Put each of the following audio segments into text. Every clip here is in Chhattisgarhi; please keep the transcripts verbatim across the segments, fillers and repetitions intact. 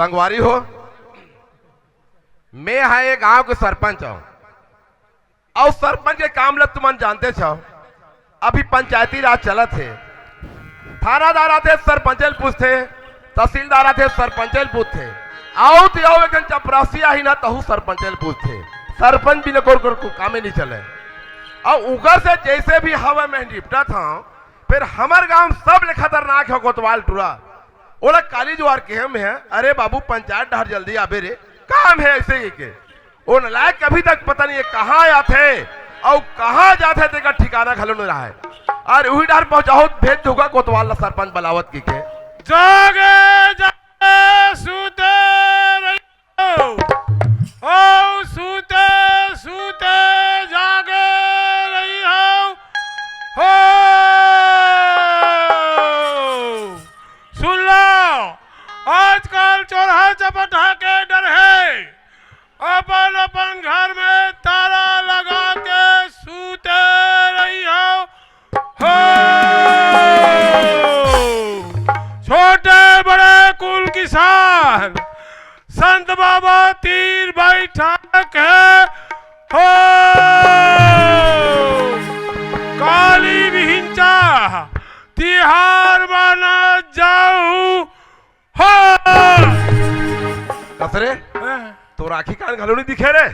संगवारी हो, मैं हा ये गांव के सरपंच हूं। अउ सरपंच के काम ल तुमन जानते छव, अभी पंचायती राज चलत हे। थानादार आथे, सरपंच ल पूछथे, तहसीलदार आथे, सरपंच ल पूछथे, अउ तो अउ एक झन चपरासी आही ना, तहू सरपंच ल पूछथे। सरपंच बिना कोर कोर को कामे नहीं चले। अउ उकर से जैसे भी हवे मैं निपटत हूं। फिर हमर गांव सबले खतरनाक हे कोतवाल टूरा। ओला काली जुआर के हम हे, "अरे बाबू, पंचायत डहर जल्दी आबे रे, काम हे," ऐसे ही के। ओ नलायक अभी तक पता नहीं हे कहां आथे अउ कहां जाथे, तेकर ठिकाना घलो नहीं रहा हे। अउ उही डहर पहुंचाहू त भेज दूंगा कोतवाल ला सरपंच बलावत की के। जागे जागे सुते रहिहव, अउ सुते सुते जागे रहिहव। हो, सुन लो, आजकल चोरहा चपटहा के डर हे। अपन अपन घर में ताला लगा के सूते रहिहव। हो, छोटे बड़े कुल किसान, संत बाबा तीर बैठा के हो, काली बिहिनचा तिहार माना जाऊ। हो। कस रे? हाँ। तोर आँखी कान घलो नहीं दिखे रे।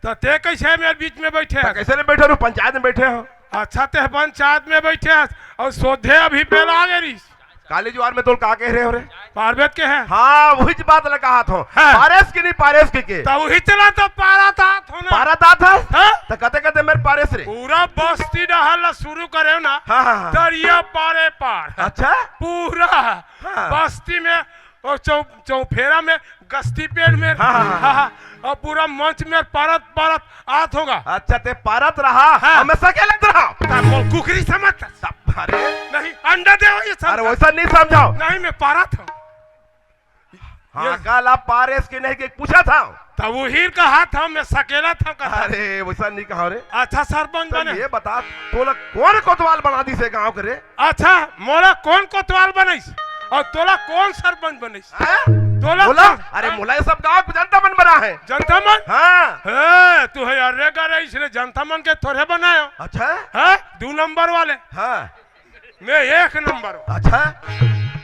त तें कइसे मेर बीच में बइठे त हस? कइसे नहीं बइठे रहूँ, पंचायत में बइठे हँव। अच्छा, तें पंचायत में बइठे हस अउ सोझे अभी पेला आगे रिहिस। काली जुआर में तोला का कहे रहेंव रे? पारबे त कहे। हाँ, उहीच बात ला कहत हँव। हाँ। पारेस कि नहीं पारेस कहिके। त उहीच ला तो पारत आत हँव ना। पारत आत हस? हाँ। त कते कते मेर पारेस रे? पूरा बस्ती डहर ला शुरू करेंव ना। हाँ, हाँ, हाँ। दरिया पारे पार। अच्छा। पूरा हाँ। बस्ती में अउ चौ-, चौफेरा में गस्ती पेड़ में। हाँ, हाँ, हाँ। हाँ, हाँ। अउ पूरा मंच में पारत पारत आत हँव गा। अच्छा, तें पारत रहा, हाँ। अउ मैं सकेलत रहा। तब मोला कुकरी समझ। तब, अरे। नहीं, अंडा देवइया समझ। अरे, वइसा नहीं समझव। नहीं, मैं पारत हँव। हाँ, ये काला पारेस कि नहीं कहिके पूछत हँव। तब उही ल कहत हँव, मैं सकेलत हँव, कहत हँव। अरे, वइसा नहीं कहँव रे। अच्छा, सरपंच त बने। ये बता, तोला कोन कोतवाल बना दिस हे गाँव के रे? अच्छा, मोला कोन कोतवाल बनाइस? अउ तोला कोन सरपंच बनाइस? हैं? तोला मोला? कोन? अरे, हैं? मोला ये सब गाँव के जनता मन बना हे। जनता मन? हाँ। हे, तू हे अरे गा रे, इसने जनता मन के थोरे बनायो। अच्छा? हैं? दू नंबर वाले। हाँ। मैं एक नंबर। अच्छा,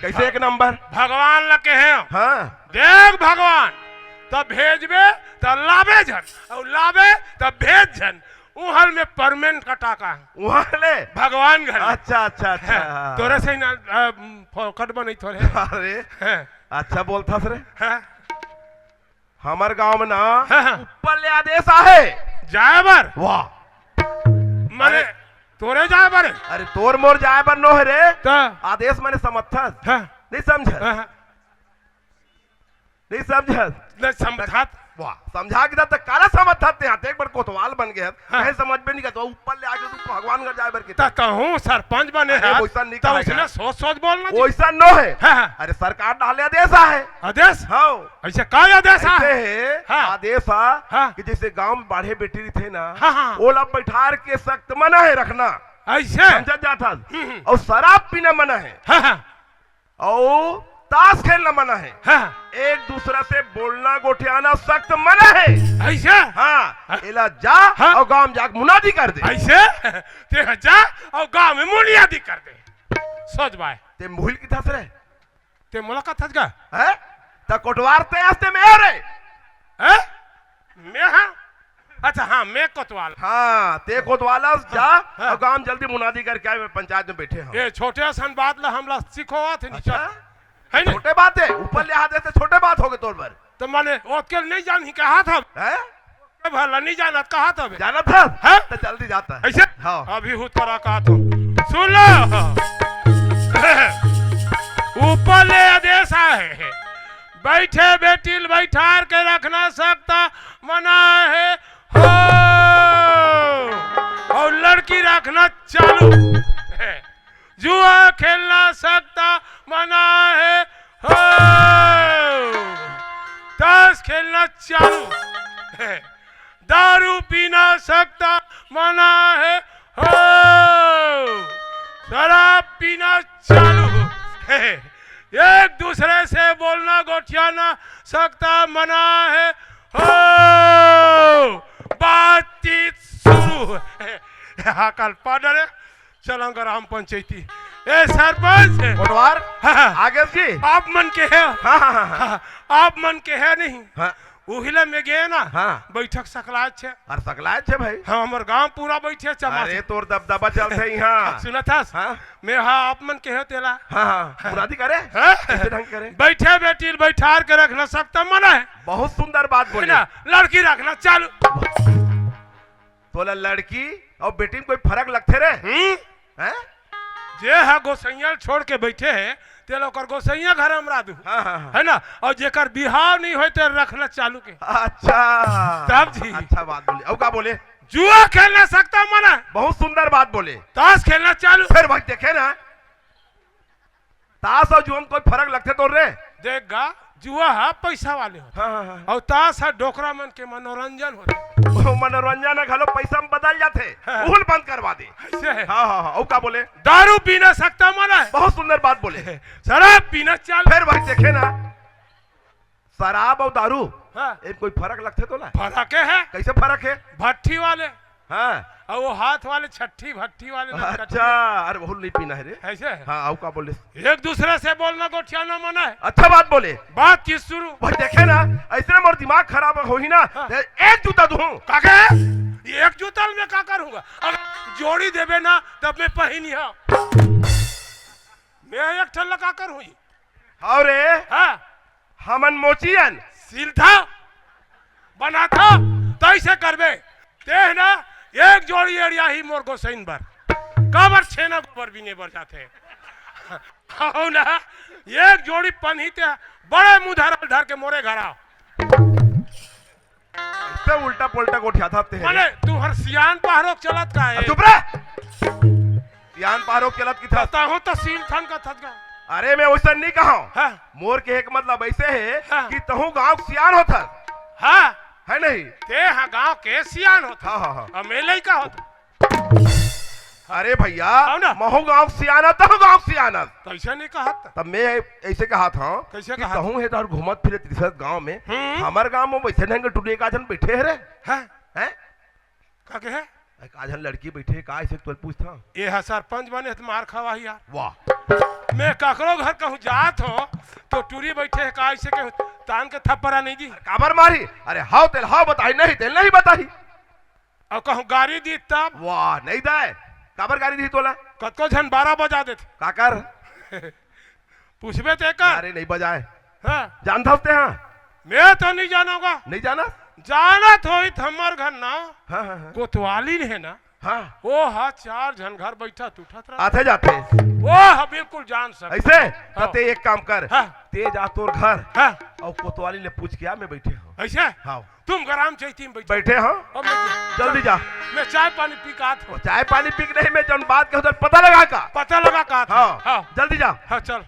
कइसे एक नंबर? भगवान ला कहेंव। हाँ। देख भगवान, त भेजबे, त लाबे झन, अउ लाबे, त भेज झन। उहाँ ले मैं permanent कटा का। उहाँ ले? भगवान घर ले। अच्छा, अच्छा, अच्छा, हैं, हाँ। तोरे से ही ना, अ, फोकट बनई थोरे। अरे, हैं। अच्छा बोलथस रे। हैं। हमर गाँव में ना हाँ, हाँ। ऊपर ले आदेश आहे। जाए बर? वाह। माने, अरे। तोरे जाए बर? अरे, तोर मोर जाए बर नो हे रे। त? आदेश माने समझथस? हाँ। नहीं समझस? हाँ, हाँ। नहीं समझस? नहीं समझत। वाह, समझा के त काला समझथस तें हा, तें एक बार कोतवाल बन गे हस, हाँ। कहीं समझबे नहीं करत, ऊपर ले आगे तू भगवान घर जाए बर के। त तहूँ सरपंच बने अरे, हस, वइसा नहीं त कहेगा। उसने सोच सोच बोलना चाहिए। वइसा नो हे। हाँ, हाँ। अरे, सरकार डाले आदेश आहे। आदेश? हाँ। अइसे का आदेश अइसे आहे? हे, हाँ। आदेश हा हाँ। कि जइसे गाँव में बाढ़े बेटी रहिथे ना, हाँ, हाँ। ओला बइठार के सख्त मना हे रखना। अइसे? समझत जात हस? हम्म, हम्म। अउ शराब पीना मना हे। हाँ, हाँ। अउ ताश खेलना मना हे। हाँ। एक दूसरा से बोलना गोठियाना सख्त मना हे। अइसे? हाँ, हाँ। एला जा हाँ। अउ गाँव में जाके मुनादी कर दे। अइसे? तें हा जा अउ गाँव में मुनादी कर दे। सोच बाय। तें भूल गे हस रे। तें मोला कथस गा? हैं? त कोटवार तें हस ते मैं हँव रे। हैं? मैं हा? अच्छा, हाँ, मैं कोतवाल। हाँ, तें कोतवाल हस, जा, हाँ, हाँ। अउ गाँव में जल्दी मुनादी करके आए, मैं पंचायत में बइठे हँव। ये छोटे असन बात ला हमला सिखोवत हे, अच्छा? है ना? छोटे बात हे, ऊपर ले आदेश हे, छोटे बात होगे तोर बर। त माने, ओतके नहीं जानही कहत हस। हैं? भला नहीं जानत, कहत हस। जानत हस? हैं? त जल्दी जात हस। अइसे? हाँ। अभी हूँ तोला कहत हँव। सुन लो। ऊपर ले आदेश आहे। बइठे बेटी ल बइठार के रखना सख्त मना हे। हो। अउ लड़की रखना चालू हे। जुआ खेलना सख्त मना हे। हो। ताश खेलना चालू हे। दारू पीना सख्त मना हे। हो। शराब पीना चालू हे। एक दूसरे से बोलना गोठियाना सकता मना है हो। बातचीत शुरू है। हाकल पाडरे, चलो ग्राम पंचायती। ए सरपंच। कोटवार। हाँ, हाँ। आगे जी। आप मन के है। हाँ, हाँ, हाँ, हाँ। हाँ, आप मन के है नहीं। हाँ। उहिले में गए ना। हाँ। बैठक सकलाय छे। अरे सकलाय छे भाई। हाँ, हमर गांव पूरा बैठे चमा अरे से। तोर दबदबा चलथे यहाँ। सुनत हस? हाँ। मैं हाँ आप मन के हो तेला। हाँ, हाँ। मुरादी करे? हाँ। कैसे ढंग करे? बैठे बेटी बैठार के रखना सकता मना है। बहुत सुंदर बात है बोले। ना? लड़की रखना चालू। तोला लड़की अउ बेटी में कोई फरक लगथे रे? हम्म? हैं? जे ह गोसैया ल छोड़ के बैठे हे, तेला ओकर गोसैया घर अमरा दू। हाँ, हाँ, हाँ। है ना? अउ जेकर बिहाव नहीं होय, ते रखना चालू के। अच्छा। तब जी। अच्छा बात बोले। अउ का बोले? जुआ खेलना सकता मना। बहुत सुंदर बात बोले। ताश खेलना चालू। फिर भाई देखे ना, ताश अउ जुआ में कोई फरक लगथे तोर रे? देख गा, जुआ ह पैसा वाले होथे। हाँ, हाँ, हाँ। अउ ताश ह डोकरा मन के मनोरंजन होथे। ओ, मनोरंजन ह घलो पैसा में बदल जाथे। हाँ। उहू ल बंद करवा दे। ऐसे है। हाँ, हाँ, हाँ। अउ का बोले? दारू पीना सकता मना है। बहुत सुंदर बात बोले। शराब पीना चालू। फिर भाई देखे ना, शराब अउ दारू, हाँ। ए कोई फरक लगथे तोला? फरक है। कैसे फरक है? भट्ठी वाले। हाँ। अउ वो हाथ वाले छट्ठी भट्ठी वाले नटकट्ठी। अच्छा, अरे बहुत नहीं पीना है रे। ऐसे है। हाँ, अउ का बोले? एक दूसरे से बोलना गोठियाना मना है। अच्छा बात बोले। बातचीत शुरू। भाई देखे ना, ऐसे ना मोर दिमाग खराब होही ना, हाँ। ते एक जूता दूँ। काके? ये एक जूता में का करूँगा? अगर जोड़ी देबे ना, तब मैं पहिनी हाँ। मैं एक ठन ला का करूँ? हाँ रे। हाँ। हमन मोचियन। सील था, बना था, तैसे करबे। तेह ना, एक जोड़ी एड़िया ही मोर गोसैन बर। काबर छेना गोबर बीने बर जाथे। हौ ना, एक जोड़ी पनही ते बड़े मुधरा ल धर के मोरे घर आओ। ऐसे उल्टा पुल्टा गोठियाथा ते हे। माने, तुहर सियान पहरोक चलत का है? चुप रे। सियान पहरोक चलत की था। बताहूँ तो सील थन का थत का। अरे, मैं वैसा नहीं कहा हूँ। हाँ। मोर के एक मतलब ऐसे है हाँ। कि तहूँ गांव के सियान होथस। हाँ। है नहीं? ते हाँ गांव के सियान होथस। हाँ, हाँ, हाँ। अब मैं लइका होत। अरे भैया, हाँ ना। महू गांव के सियान हस, तहूँ गांव के सियान हस। कैसे नहीं कहा था? तब मैं ऐसे कहा था कैसे कि कहा था? तहूँ हे तो घूमत फिरत रिसत गांव में। हम्म। हमर गांव में वैसे ढंग के टुरी एक आध झन बैठे हे रे। हाँ। हैं? का के है? एक आध झन लड़की बैठे हे, का ऐसे तोर पूछता? ये हा सरपंच बने त मार खवाही यार। वाह। मैं ककरो घर कहूँ जात हो, तो टुरी बैठे हे, का ऐसे कहूँ तान के थप्पड़ा नहीं दी? काबर मारी? अरे हाव तेल हाव बताही, नहीं तेल नहीं बताही। अउ कहूँ गारी दी तब? वाह, नहीं दाय। काबर गारी दी तोला? कतको झन बारह बजा देथे। काकर? पूछबे ते कर। अरे नहीं बजाए। हाँ। जानत हस ते हाँ? मैं तो नहीं जानूंगा। नहीं जाना? जानत होही त हमर घर ना। हाँ, हाँ, हाँ। कोतवाली ने है ना। हाँ। ओ हा चार झन घर बैठा उठत रहा। आथे जाथे। ओ हा बिल्कुल जान सकत। ऐसे? हाँ। त ते एक काम कर। हाँ। ते जा तोर घर। हाँ। अउ कोतवाली ले पूछ के आ, मैं बैठे हूँ। ऐसे? हाँ। तुम ग्राम चैती में बैठो। बैठे हो? अब मैं जल्दी जा। मैं चाय पानी पी के आत हूँ। चाय पानी पी के नहीं, मैं जौन बात कहूँ, पता लगा का? पता लगा का? हाँ। हाँ। जल्दी जा। हाँ, चल।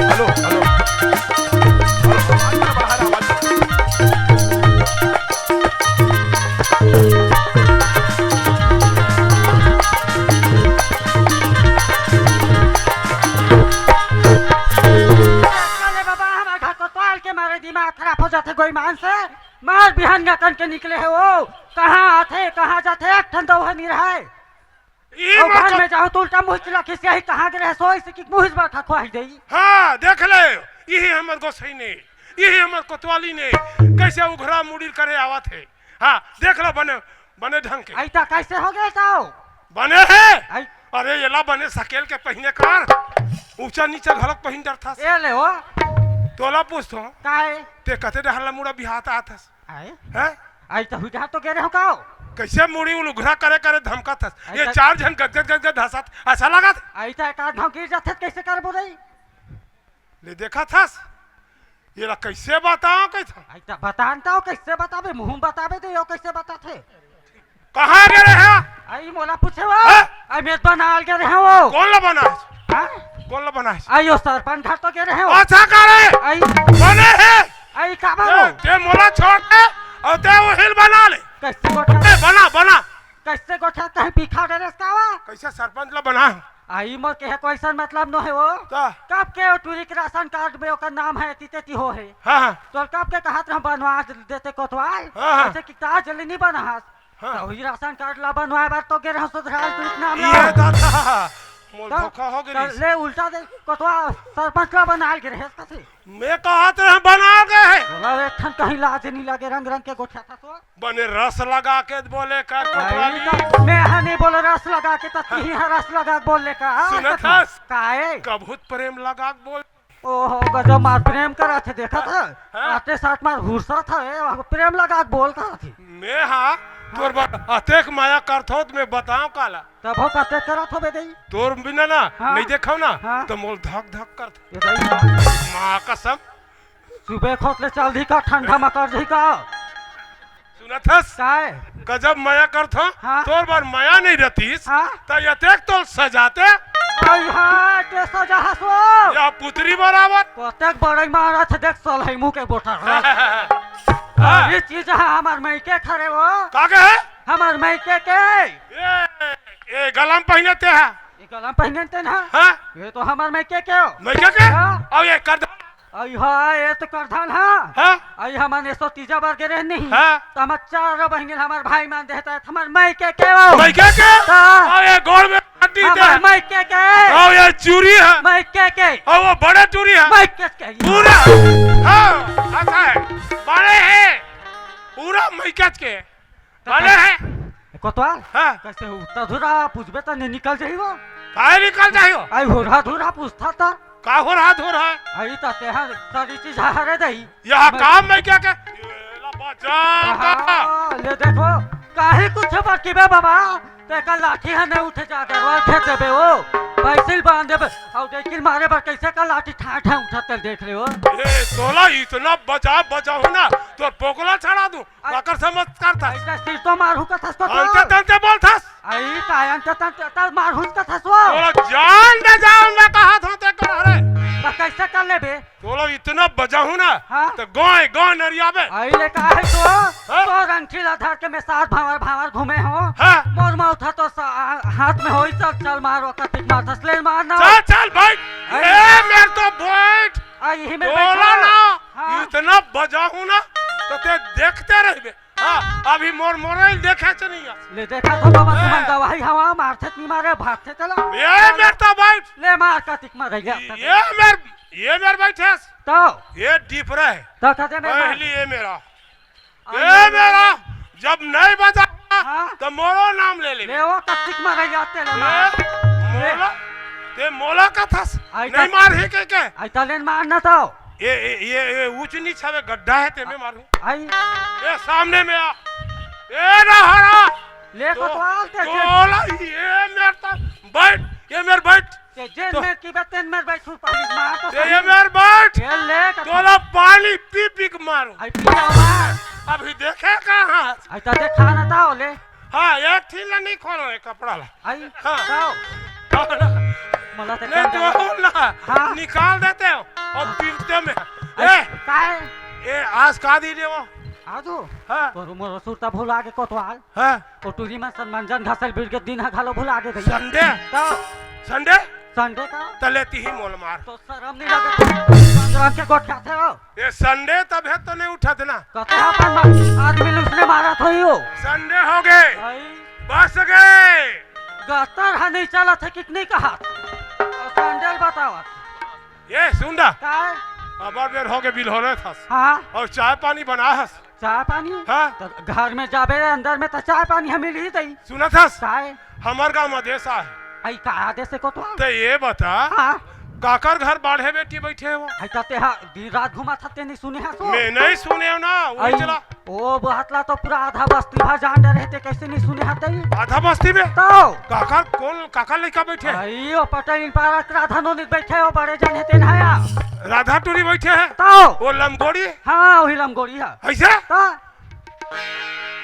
Hello, hello. अरे बाबा, हमर घर कोतवाल के मारे दिमाग खराब हो जाथे गोईमान से। मार बिहान गतन के निकले हे वो। कहाँ आथे, कहाँ जाथे, एक ठन दौहा नहीं रहे। ई अउ मत घर कर। में जाहूँ त उल्टा मुँह चिल्ला खिसियाही, कहाँ गे रहे सोई से कि मुँह बर खखवाही देई। हाँ, देख ले, इही हमर गोसई ने, इही हमर कोतवाली ने, कैसे उघरा मुड़ी करे आवत हे। हाँ, देख लो बने, बने ढंग के। ऐसा कैसे हो गए तो? बने हे? आई। अरे, एला बने सकेल के पहिने कर, ऊंचा नीचा घलक पहिन डरथस। ए ले हो। तोला पूछथो। काहे? ते कते डहर ला मुड़ा बिहात आथस? आए? हैं? आई तो हुई डहर तो गे रहे हो का? कैसे मुड़ी उलुघरा करे करे धमकत हस? आई ये तो चार झन गदगद गदगद हंसत, ऐसा लागत? आई तो एक आध घाव गिर जाथे त कैसे करबो रही? ले देखत हस? ये ला कैसे बताओ कहत हस? आई तो बतान तो कैसे बताबे, मुंह में बताबे तो यो कैसे बताथे? कहाँ गे रहे हो? आई मोला पूछे वो। हैं? आई मैं बनाल गे रहे वो। कौन ला बना? हाँ? कोन ला बनाए? अयो सरपंच घर तो गे रहे हो। अच्छा करे। आई। बने हे। आई का ते, बात? ते मोला छोड़ दे अउ ते उही ल बना ले। कैसे गोठा? ए, बना, बना। कैसे गोठा कहीं बिखा डरेस का वा? कैसे सरपंच ला बना? आई मोर के हे, कोई सन मतलब नो हे वो। का? कब के वो टूरी के राशन कार्ड में ओकर नाम हे, एती तेती हो हे। हाँ, हाँ। तो कब के कहत रहा बनवा देते कोतवाल। हाँ, हाँ। ऐसे कि तार जल्दी नहीं बना हस। हाँ। तो वही राशन कार्ड ला बनवाए बर तो गे रहा सुधराल टूरी के नाम ला। ये दादा, मोर तो धोखा हो गइस। ले उल्टा दे कोतवाल सरपंच ला बनाल गे रहे कथे। मैं कहत रहा बना गे हे। बोला एक ठन कहीं लाज नहीं लगे, रंग रंग के गोठा था तो। बने रस लगा के बोले का कोतवाली। नहीं तो मैं हा नहीं बोले रस लगा के, तो हाँ। तुही हा रस लगा के बोले का। हाँ, सुनत कथी? हस? काए? कभूत प्रेम लगा के बोल। ओहो, गजब मार प्रेम करत हे, देखत हाँ, हे? हाँ। आते साथ मार हुरसत हे, वह प्रेम लगा के बोल करत हे। मैं हा, तोर बर अतेक माया करथों त मैं बताओं काला। तब हो कते करत हो बे दई? तोर बिना ना, हाँ। नहीं देखो ना, हाँ। तो मोल धक धक करथे। ये दई। माँ कसम। सुबह खोत ले चल दी का, ठंडा में कर दी का? सुनत हस? काय? गजब मया करथों। हाँ। तोर बर मया नहीं रहतीस, हाँ। त यतेक तोल सजाते। आई हाँ, के सजा हस वो? या पुतरी बराबर। कतेक बड़ई मारत हे, देख सलहई मुँह के बोटर। हाँ। ये चीज हे हमर मइके खरे वो। का के हे? हमर मइके के। ये, ये गला में पहिने ते हा। ये गला में पहिने ते ना? हाँ। ये तो हमर मइके के हो। मइके के? हाँ। अब ये कर आई हा, ये तो करधन हा। हाँ। आई हमन एसो तीजा बर गे रहे नहीं। हाँ। तो हमर चारों बहिनी हमर भाई मान देहता है, हमर मइके के हो। मइके के? हाँ। और ये गोड़ में हड्डी हमर दे। मइके के। और ये चूड़ी है। मइके के। और वो बड़े चूड़ी है। मइके के। पूरा। हाँ, ऐसा है। बड़े हैं। पूरा मइके के। बने हे। कोतवाल? हाँ। कैसे हो? उतना धुरा पूछबे त नहीं निकल जाही वो। काहे निकल जाही वो? आई होरहा धुरा पूछता त। का होरहा धुरा? आई त तेहा सारी चीज हरे दही। यह मैं काम में क्या क्या? ये ला बजा का? हाँ, ले देखो, काहे कुछ बरकी बे बाबा? ते का लाठी ह नहीं उठे जा, गरवा खेत देबे वो। पैसे ही बांध देबे। और देख मारे बर कैसे का लाठी ठाए ठाए उठा तेल देख रहे हो? ए, तोला इतना बजा बजाहूँ ना, तोर पोकला छड़ा दूँ। काकर समझ करथस? ऐसा सिर तो मारहूँ कथस को तो। अंते तंते बोलथस। आई काय अंते तंते त मारहूँ कथस वो। तोला जान दे, जान दे कहत हों ते कर रे। त कैसे कर लेबे? तोला इतना बजाहूँ ना, हाँ? त गाँय गाँय नरियाबे। आई ले का है तो? हाँ? तो रंगीला धर के मैं साथ भावर भावर घूमे हो। हाँ? मोर माउथा तो सा-, हाथ में होई, चल चल मारो कतिक मारथस ले मार ना। चल चल बैठ। आई। ए मेर तो बैठ। आई ही में तोला बैठा। ना, हाँ। इतना बजाहूँ ना, तो ते देखते रहिबे। हाँ, अभी मोर मोरइल देखे च नहीं आ। ले देखा तो बाबा, हाँ। तुमन दवाई हवा मारथे त नहीं मारे, भागथे चला। ए, मेर तो बैठ। ले मार कतिक मार गया। ये मेर, ये मेर बैठे। तो? ये डिफरा है। तो कहते मैं मार। पहली ये मेरा। आई ये मेरा, जब नहीं बजा, हाँ। तो मोरो नाम ले ले। ले वो कतिक मार गया तेरे ए, मार। मोला, ते मोला कथस। आई नहीं तो मार है के के? आई तो लेन मार ना तो। ये, ये, ये, ये ऊंच नीच हवे, गड्ढा है, तेमे मारूँ। आई। ये सामने में आ। ए ना हरा। ले तो, कोतवाल ते जे- तोला ये मेर त बैठ, ये मेर बैठ। ते जेन तो- मेर की बे तेन मेर बैठू, पानी मार तो ये, सही। ये मेर बैठ। ये ले तो- तोला पानी पी पी के मारूँ। आई पिया मार। अभी देखे कहाँ? आई तो देखा ना था ले। हाँ, एक थी ला नहीं खोलो ये कपड़ा ला। आई, हाँ। जाओ। हाँ ना। मला ते नहीं, कम तो जाओ। हो ना। हाँ। निकाल देते हो और पीटते में। आई, ए, काय? ए, आज का दिन है वो? आजू? हाँ। तोर मोर सुरता भुला के कोतवाल। हाँ। ओ टूरी में सन मंजन घासल बीर के दिन है, घालो भुला के गई। संडे? तो? संडे? संडे का? तले ती ही मोल मार। तो शर्म नहीं लगे? संजन के गोठियाथे हो। ये संडे तब है तो नहीं उठा देना। कहते हैं अपन मा-, आदमी लूसने मारा था यो। संडे हो गए। भाई। बस गए। गतर है नहीं चला था कितनी कहा। और संडे बतावा। ये सुन दा। का है? अबर बेर हो गए बिल हो रहे था। हाँ। और चाय पानी बना हस। चाय पानी? हाँ। तो घर में जाबे अंदर में तो चाय पानी हमें मिल ही दई। सुना था? का है? हमर गाँव में आदेश आहे। आई का आदेश है कोतवाल? ते ये बता, हाँ। काकर घर बाढ़े बेटी बैठे हो? आई त ते हा दिन रात घुमा था, ते नहीं सुने हा सो? मैं नहीं सुने हो ना, वही आई, चला। ओ बहतला तो पूरा आधा बस्ती भर जान डरे, ते कैसे नहीं सुने हा तई? आधा बस्ती में? तो? काकर कौन, काकर लइका बैठे? आई ओ पटेल इन पारा राधा नोनी बैठे हो, बड़े जन है ते नहाया। राधा टूरी बैठे है? तो? वो लमगोड़ी? हाँ, वही लमगोड़ी है। ऐसे? तो?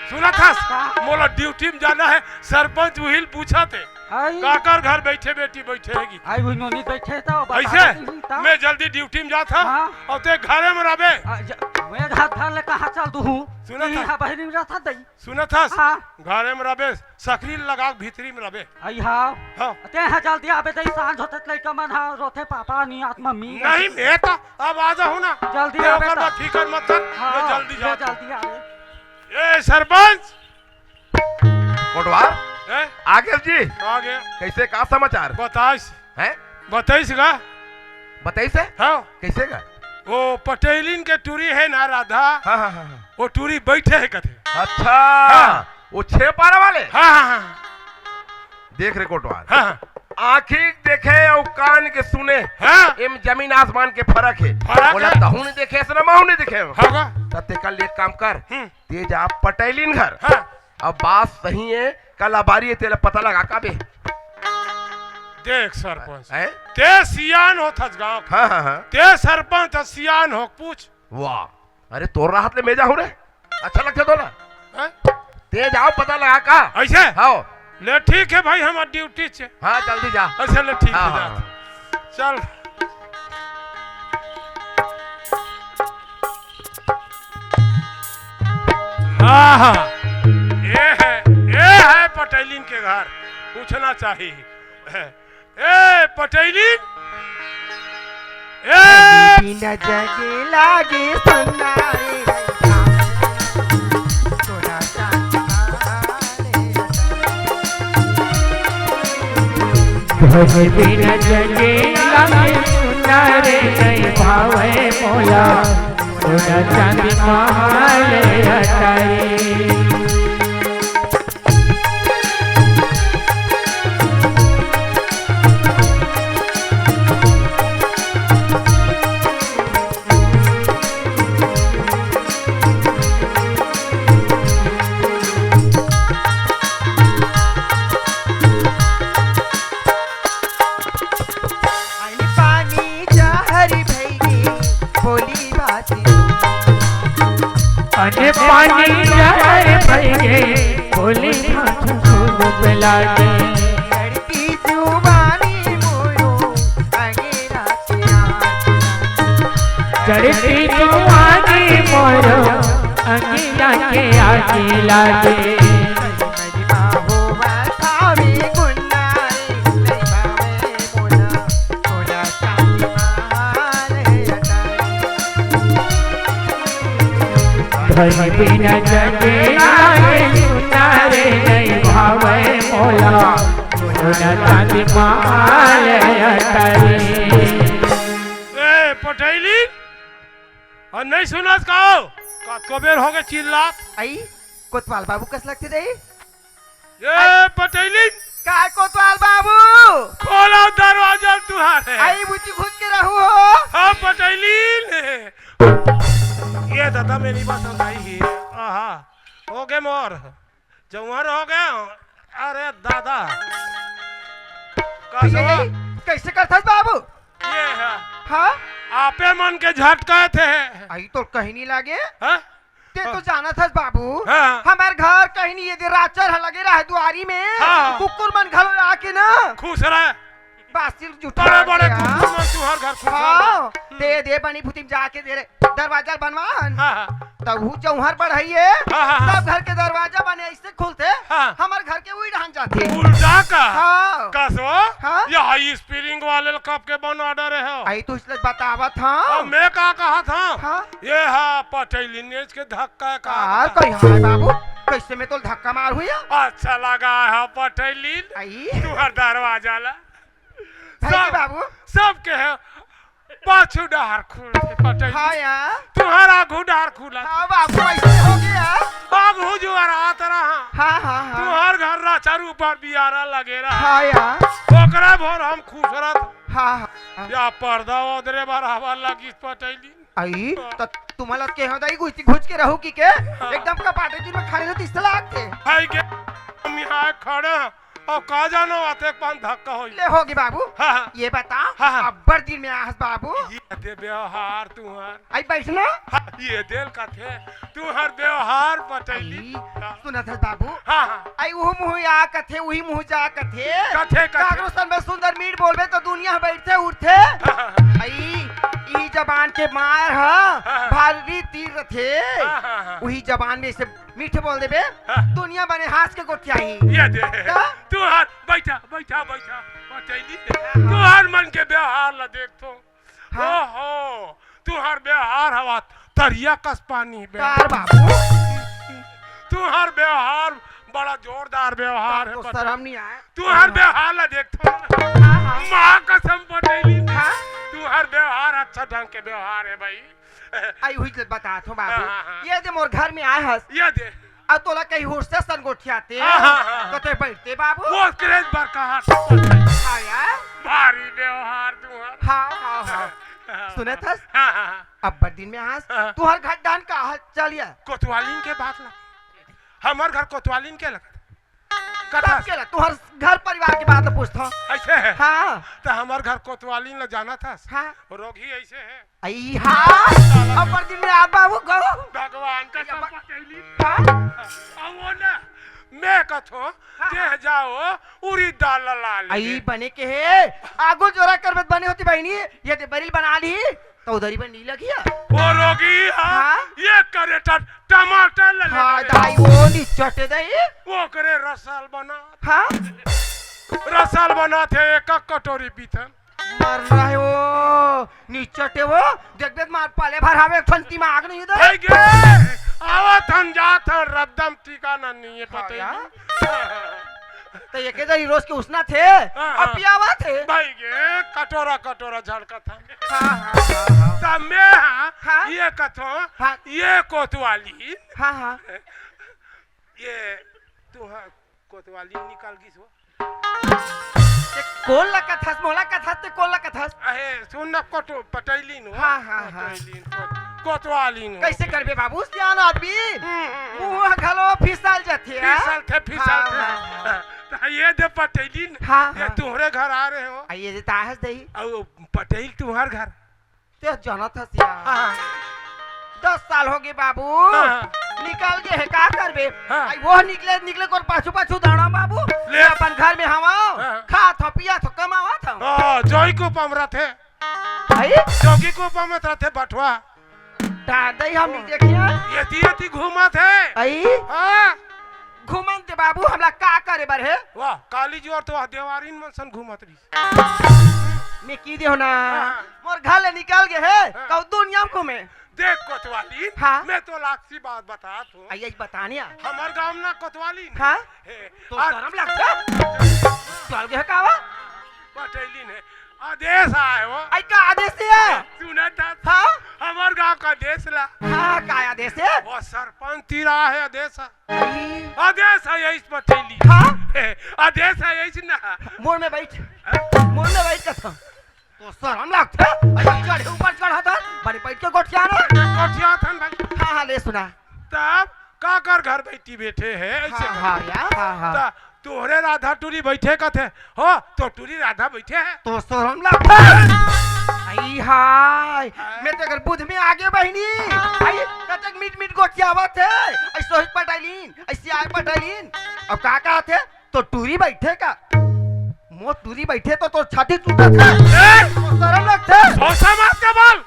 सुनत हस? का? मोला ड्यूटी में जाना हे, सरपंच उही ल पूछत हे। आई। काकर घर बइठे बेटी बइठे हे गी? आई, उही नोनी बइठे हे त, बता ऐसे? देही त। मैं जल्दी ड्यूटी में जात हँव, हाँ। अउ तें घरे में रबे। आ, ज-, मैं घर धर ले कहाँ चल दूहूँ? सुनत हस? इहाँ बहिरी में रहत हँव दई। सुनत हस? हाँ। घरे में रबे, सकरी लगा के भीतरी में रबे। आई हाँ। हाँ। तें हा जल्दी आबे दई, सांझ होथे त लइका मन हा रोथे, पापा नइ आत, मम्मी। नहीं, मैं तो अब आ जाहूँ ना। जल्दी तें आबे ओकर त। बाद फिकर मत कर, हाँ, मैं जल्दी मैं जात हँव। जल्दी आबे। ए सरपंच। कोटवार? हैं? आ गेस जी? आ गेंव। कइसे, का समाचार? बताइस। हैं? बताइस गा? बताइस हे? हाँ। कइसे गा? वो पटेलिन के टूरी हे ना राधा, हाँ, हाँ, हाँ, हाँ। वो टूरी बइठे हे कथे। अच्छा, हाँ। वो छेपारा वाले? हाँ, हाँ, हाँ। देख रे कोटवार, हाँ, हाँ। आँखी देखे अउ कान के सुने, हाँ। एम जमीन आसमान के फरक हे। फरक ओला हे। तहूँ नइ देखे हस ना महूँ नइ देखे हँव। हाँ गा। त तेकर ले एक काम कर, हम्म। तें जा पटेलिन घर। हाँ। अब बात सही हे, कला बारी हे, तेला पता लगा के आबे। देख सरपंच, हैं? तें सियान होथस गाँव के। हाँ, हाँ, हाँ। तें सरपंच हस, सियान हो, पूछ। वाह, अरे तोर रहत ले मैं जाहूँ रे, अच्छा लगथे तोला? हैं? तें जाव पता लगा का। ऐसे? हाँ। ले ठीक हे भाई, हमर ड्यूटी हे। हाँ, जल्दी जा। अच्छा, ले ठीक हे, हाँ, जा। हाँ, हाँ। चल। हाँ, हाँ। ये हे, ये हे पटेलिन के घर। पूछना चाहिए। ए, पटेलिन। ए। बिना जगे लागे सुन्ना रे। घर बिना जगे लागे सुन्ना रे, नइ भावे मोला सोना चांदी महल अटारी। अरे पानी जहर भई गे, बोली बात। अरे पानी जहर भई गे, बोली बात खूब लागे। लड़की जुबानी मोरो, अंगीरा के आँच। जड़ती जुबानी मोरो, अंगीरा के आँच लागे। घर बिना जगे लागे सुन्ना रे, नइ भावे मोला सोना चांदी महल अटारी। ए, पटेली, अउ नइ सुनस का? कतको बेर होगे चिल्लात। आई, कोतवाल बाबू कस लगथे दई। ए, पटेली। काय कोतवाल बाबू? खोला दरवाजा तुँहर। आई बुची घुस के रहू हो। हाँ, पटेली। ये दादा मेरी बात बताई ही। आहा, होगे मोर। जौहर होगे। अरे दादा। ये कसवा। कइसे करथस बाबू? ये हे। हाँ? आपे मन के झटकाथे। आई तो कहीं नइ लागे। हाँ? तें तो जानत हस बाबू, हाँ। हमर घर कहीं नइ, ये दे राचर ह लगे रहे दुआरी में, हाँ। कुकुर मन घलो आके ना। खुसरे। बासी जुठा बड़े-बड़े के, हाँ। कुकुर मन तुँहर घर खुसरे। हाँ, हम्म। दे, दे बनी भूती में जाके दे रे, दरवाजा बनवान। हाँ, हाँ। तब हूँ जौहर बढ़ाइए, हाँ, हाँ, हाँ। सब घर के दरवाजा बने अइसे खुलथे, हाँ। हमर घर के उही डहन जाथे। उल्टा का? हाँ। कसवा? हाँ। ये हाई स्प्रिंग वाले ल कब के बना डरे हो? आई तो इसलिए बतावत हँव। अब मैं का कहत हँव? हाँ। ये हा पटेलिन नेच के धक्का का यार, कहीं हाय बाबू, कइसे मैं तोला धक्का मारहूँ या? अच्छा लगा हे पटेलिन। आई। तुँहर दरवाजा ला। भाई सब, बाबू। सब के हे, पाछू डहर खुलथे पटेलिन। हाँ यार। तुँहर आगू डहर खुलथे। हाँ बाबू, अइसे होगे। आगू जुआर आत रहा। हाँ, हाँ, हाँ। तुँहर घर राचर ऊपर बियारा लगे रहा। हाँ यार। ओकरा भर हम खुसरत। हाँ, हाँ, हाँ। या पर्दा ओदरे बराबर लगिस पटेलिन। आई, त तुमन ला केहेंव दई घुच के रहू कहिके, हाँ। एकदम कपाटे तीर में खड़े रहो, त अइसे लागथे। हाय के, हम इहाँ खड़े हन, अउ का जानो, अतेक पान धक्का होई। ले होगे बाबू। हाँ, हाँ। ये बता, हाँ, हाँ। अब्बड़ दिन में आहस बाबू। ये दे व्यवहार तुंहर। आई बइठ ना। हाँ, ये दे ल कथे, तुंहर व्यवहार पटइली। आई, हाँ। सुनत हस बाबू? हाँ, हाँ। आई उहू मुहूँ आ कथे, उही मुहूँ जा कथे। कथे, कथे। काकरो सन में सुंदर मीठ बोलबे त दुनिया ह बइठथे उठथे। हाँ, हाँ, हाँ। आई, ई जबान के मार ह, हाँ, हाँ। भारी तीर रथे। हाँ, हाँ, हाँ। उही जबान में से मीठ बोल देबे, हाँ। दुनिया बने हाँस के गोठियाही। ये दे। त? तुंहर, बइठा, बइठा, बइठा, पटइली। हाँ। तुंहर मन के व्यवहार ला देखथों। हाँ। ओहो, तुंहर व्यवहार हवा तरिया कस पानी बे। तार बाबू। तुंहर व्यवहार बड़ा जोरदार व्यवहार हे, तो बता। शरम नइ आय। तुंहर हाँ। व्यवहार ला देखथों। हाँ, हाँ। माँ कसम पटइली। हाँ। तुंहर व्यवहार अच्छा ढंग के व्यवहार हे भाई। आई उही ल बतात हों बाबू। हाँ, हाँ, हाँ। ये दे मोर घर में आय हस। ये दे। अउ तोला कहीं हुरसे सन गोठियाते। हाँ, हाँ, हाँ, हाँ। त तैं बइठते बाबू। वो क्रेज बर कहा। हाँ यार। भारी व्यवहार तुंहर। हाँ, हाँ, हाँ। हाँ। सुनत हस? हाँ, हाँ, हाँ। अब्बड़ दिन में आहस। हाँ। तुंहर घर डाहन का हाल चाल या? कोतवालिन के बात ला। हमर घर कोतवालिन के लगत। कथस? सबके ला, तुंहर घर परिवार के बात ल पूछथों। अइसे हे? हाँ। त हमर घर कोतवालिन ला जानत हस? हाँ। रोगही अइसे हे। अई हाँ, अब्बड़ दिन में आ बाबू गो। भगवान का ये सब बा- पटइली। हाँ? अउ वो ना, मैं कथों, हाँ, ते हाँ। जाओ, उरीद दाल ला ले अई ले। बने के हे, आगू जोरा करबे त बने होती बहिनी, ये दे बरी ल बना ली, त उधारी बन नइ लगिया। वो रोगही, हाँ, हाँ? ये करेटर टमाटर ला ले हाँ, ले। दाई, वो निचटे दाई। वो करे रसल बना। हाँ? रसल बनाथे, एक कटोरी पीथन। मर रहे हो, निचटे हो, देखबे त मार पाले भर हवे, एक ठन दिमाग नइ हे। भाई गे, आवत हन, जात हन, रद्दम ठिकाना नइ हे, हाँ पता ही यार। नइ। त एके दरी रोज के उसना थे, हाँ, अब हाँ। पियावा थे। भाई गे, कटोरा, कटोरा झड़कत हन। हाँ, हाँ, हाँ, हाँ। त मैं, हाँ, हाँ। ये कथों, हाँ। ये कोतवाली, हाँ, हाँ। ये तुंहर कोतवाली निकल गिस हो। ते कोन ला कथस, मोला कथस, ते कोन ला कथस? अहे, सुन न, कोटो-, पटइली नो। हाँ, हाँ, हाँ। पटइली नो, कोत-, कोतवाली नो। कइसे करबे बाबू, सियान आदमी? हम्म, हम्म, हम्म। मुँह घलो फिसल जथे, हाँ? फिसलथे, फिसलथे। हाँ, हाँ, हाँ। त ये दे पटइली न, हाँ, ये हाँ। तुंहरे घर आ रहे हो। आ, ये दे ताहस दही। अउ पटइल तुंहर घर। ते जानत हस यार। हाँ। दस साल होगे बाबू। हाँ। निकल गे हे, का करबे? हाँ। आई वो निकले, निकले कोर पाछू, पाछू धाड़ा बाबू। ले। मैं अपन घर में हवं। हाँ। खात हंव, पियत हंव, कमावत हंव। हाँ, जोई कुपा म रथे। आई? जोगी कुपा म रथे बटवा। डार दई हम नइ देखिया। एती, एती घूमत हे। आई? हाँ। घूमन दे बाबू, हमला का करे बर हे? वाह, काली जी अउ तो देवारिन मन सन घूमत रही। मैं कहि देहूं ना, हाँ। मोर घर ले निकल गे हे, हाँ। कहूं दुनिया म घूमे। देख कोतवाली, हाँ। मैं तोला अक्सी बात बतात हंव। आई, आई बतानिया। हमर गांव ना कोतवाली न हाँ। हे। तो आ- शरम लगथे? चल गे हे का वा? पटइली न हे। आदेश आय हो। आई का आदेश हे? सुनत हस? हाँ। हमर गांव का आदेश ला। हाँ, का आदेश हे? वो सरपंच तीर आय हे आदेश। आदेश हे, अइस पटइली। हाँ? हे, आदेश हे, अइस ना। मुड़ में बइठ। हाँ? मुड़ में बइठ कथंव। तो शरम लागथे। अइसे चढ़े ऊपर चढ़त हस, बने बइठ के गोठिया ना। गोठियाथन भाई। हाँ, हाँ, ले सुना। तब काकर घर बइठी बइठे हे, अइसे हाँ, करके। हाँ, यार, हाँ, हाँ। त तोहरे राधा टूरी बइठे कथे, हो, तो टूरी राधा बइठे हे। तो शरम लागथे। आई हाय, हाँ। मैं तो एकर बुध में आगे बहिनी। आई, कतेक मीठ मीठ गोठियावत हे। अइसे ही पटाइलीन, अइसे आय पटाइलीन। अब का कहत हे? तो टूरी बइठे का? मोर टूरी बइठे तो तोर छाती टूटत हे। ए! तो शरम लागथे। भोसा मार के बोल।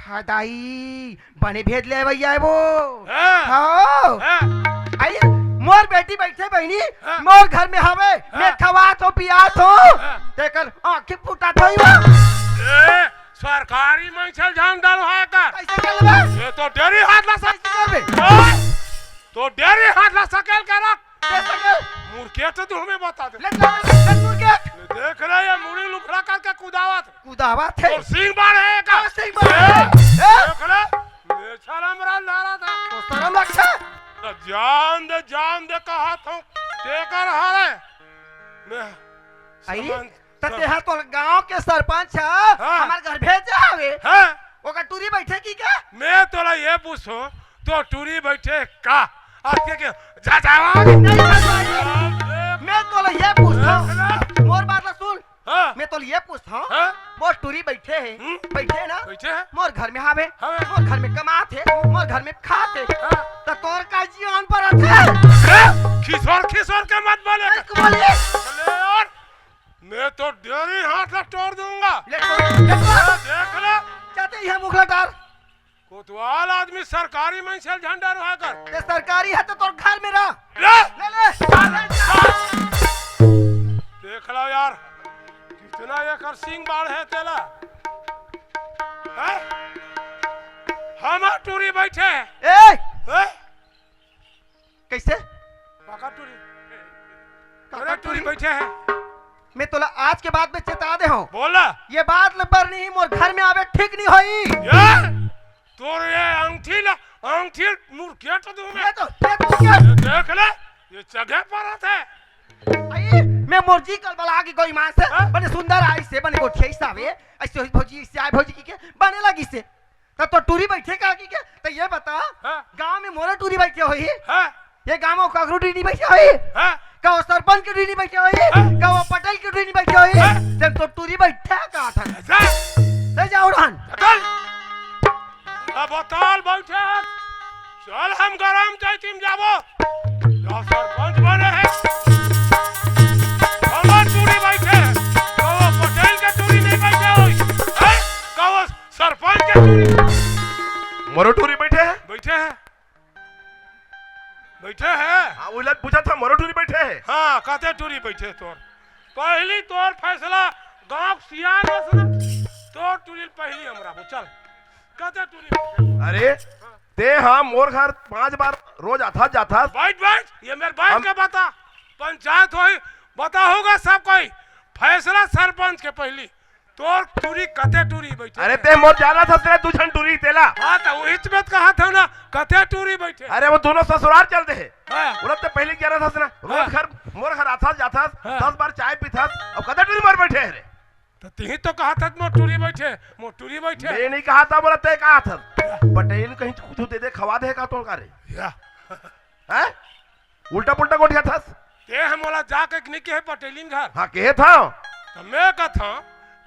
हाँ दाई, बने भेद ले भइया हे वो। हाँ। हाँ। हाँ। आई, मोर बेटी बइठे बहिनी, हाँ। मोर घर में हवे, हाँ। मैं खवात हंव, पियात हंव। हाँ। तेकर आंखी फूटत हे वो। ए, सरकारी मंचल जान डाल है का? कइसे कर लेबे? ये तो डेरी हाथ ला कइसे करबे? हाँ। तो डेरी हाथ ला सकेल के रख। कइसे कर? मुर्गे तो तू हमें बता दे। ले, ले, ले, ले, मुर्गे। ये देख रहे, ये मुड़ी लुखड़ा करके कुदावत। कुदावत हे। तो सिंह बाढ़ हे का? हाँ, सिंह बाढ़ हे। ए, ए। देख ले, ये साला मरा नारा था। तो शरम लागथे। तो जान दे, जान दे, कहत हंव, तेकर हरे। मैं आई? समझ त तेहा तोर गांव के सरपंच ह, हाँ। हमर घर भेजे हवे। हाँ। ओकर टूरी बइठे कि का? मैं तोला ये पूछों, तो टूरी बइठे का? आज के, के, जा, जा, आ। नहीं, नहीं, नहीं। मैं तोला ये पूछथंव। मोर बात ला सुन। हाँ। मैं तोला ये पूछथंव। हाँ। मोर टूरी बइठे हे। हम्म। बइठे हे ना? बइठे हे। मोर घर में हावे। हावे। मोर घर में कमात हे। मोर घर में खात हे। हाँ। त तोर का जियान परत हे? ए, खिसोर खिसोर के मत बोले। अरे, बोलिए। अरे यार, मैं तो डेरी हाथ ला तोड़ दूंगा। ले तोड़, ले तोड़। ए, देख ले। जाते ही हम उखला डार। कोतवाल आदमी सरकारी मनसे ल झन डरवा कर। ते सरकारी हे त तोर घर में रह। ले। ले, ले। देख लो यार, कितना एकर सींग बाढ़ हे तेला। हैं? हमर टूरी बइठे हे। ए! हैं? कइसे? काका टूरी। काका अरे टूरी टूरी? बइठे हे। मैं तोला आज के बाद में चेता दे हंव। बोला। ये बात ल बर नहीं, मोर घर में आवे ठीक नहीं होई। ये? तोर ये अंगठी ला, अंगठी मुड़के तो दूं मैं। ये तो, ये तो क्या? ये देख ले, ये चघे परत हे। आई, मैं मोर जी कल बला के गो ईमान से, हाँ? बने सुंदर आइसे, बने गोठियाइस हावे, अइसे होइस भौजी, अइसे आय भौजी कहिके, बने लगिसे। त तोर टूरी बइठे का कहिके, त ये बता, हाँ। गांव में मोरे टूरी बइठे होही? हाँ। ये गांव में काकरो टूरी नइ बइठे होही? हाँ। का वो सरपंच के टूरी नइ बइठे होही? हाँ। का वो पटेल के टूरी नइ बइठे होही? हाँ। जब तोर टूरी बइठे का था? अच्छा। ले जा उड़ान। चल। अब बताल बइठे हे। चल हम गरम चैती म जाबो। या सरपंच बने हे। हमर टूरी बइठे हे। का वो पटेल के टूरी नइ बइठे होही? हैं? का वो सरपंच के टूरी? मोरो टूरी बइठे हे? बइठे हे। बइठे हे। हाँ, उही ला पूछत हंव, मोरो टूरी बइठे हे। हाँ, कते टूरी बइठे हे तोर? पहिली तोर फैसला गांव के सियान मन सुना। तोर टूरी पहिली हमरा बोल, चल। कते टूरी बइठे हे? अरे, हाँ। ते हा मोर घर पांच बार रोज आथस जाथस। बइठ, बइठ, ये मेर बइठ हम के बता। पंचायत होही, बताहूं गा सब कोई। फैसला सरपंच के पहिली। तोर टूरी कते टूरी बइठे अरे हे? ते मोर जानथस रे, दू झन टूरी तेला। हाँ, त उहीच में त कहत हंव ना, कते टूरी बइठे हे? अरे वो दूनों ससुरार चल दे हे। हाँ। ओला ते पहिली जानथस ना, रोज हाँ। घर, मोर घर आथस जाथस, हाँ। दस बार चाय पीथस, अउ कते टूरी मोर बइठे हे रे? त तिही तो कहत हस मोर टूरी बइठे, मोर टूरी बइठे। मैं नइ कहत हंव, बोला ते कहत हस। या। पटेल कहीं कुछ दे दे, खवा दे का तोर का रे? या। हैं? उल्टा पुल्टा गोठियाथस। ते ह मोला जाके नइ कहे पटेलिन घर। हाँ, कहे था। त मैं कहत हंव,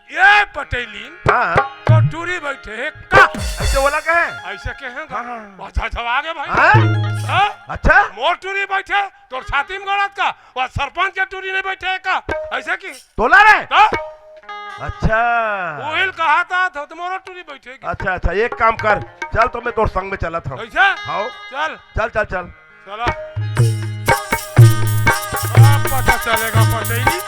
ए पटेलिन, हाँ। तोर टूरी बइठे हे का? अइसे बोला कहे? अइसे कहे गा। हाँ, हाँ। अच्छा, अच्छा, आगे भाई। हाँ? हाँ? अच्छा। मोर टूरी बइठे, तोर छाती में गड़त का? वो सरपंच के टूरी नइ बइठे हे का? अइसे कि? तोला रे? त? अच्छा। उही ल कहत हंव, त मोरो टूरी बइठे हे कि? अच्छा, अच्छा, एक काम कर, चल तो मैं तोर संग में चलत हंव। अइसे? हाँ। चल। चल, चल, चल। चला। अब पता चलेगा पटेली।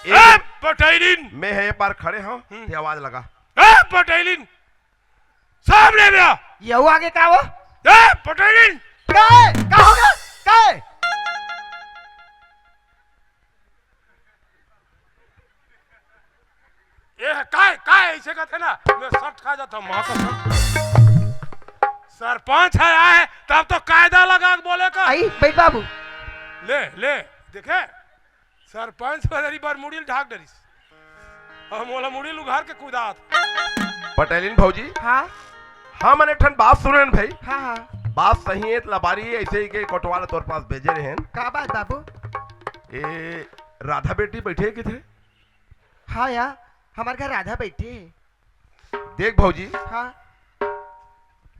ए, ए, पटेलिन। मैं हे ए पार खड़े हंव, हम्म। ते आवाज लगा। ए, पटेलिन। सामने में आ। ये हुआ आगे का हो? ए, पटेलिन। का हे? का हो गा? का हे? ए, काय, काय अइसे कथे ना, मैं सट खा जाथंव, माँ कसम। सरपंच ह आय, तब तो कायदा लगा के बोले का। आई, बइठ बाबू। ले, ले, देखे, सरपंच बदरी बर मुड़ी ल ढाक डरिस। हम ओला मुड़ी ल उघार के कुदात। पटेलिन भौजी। हाँ। हमन एक ठन बात सुनेन भाई। हाँ, हाँ। बात सही हे, त लबारी अइसे ही के कोटवाल तोर पास भेजे रहेन। का बात बाबू? ए, राधा बेटी बइठे हे किथे? हाँ या, हमर घर राधा बइठे हे। देख भौजी, हाँ।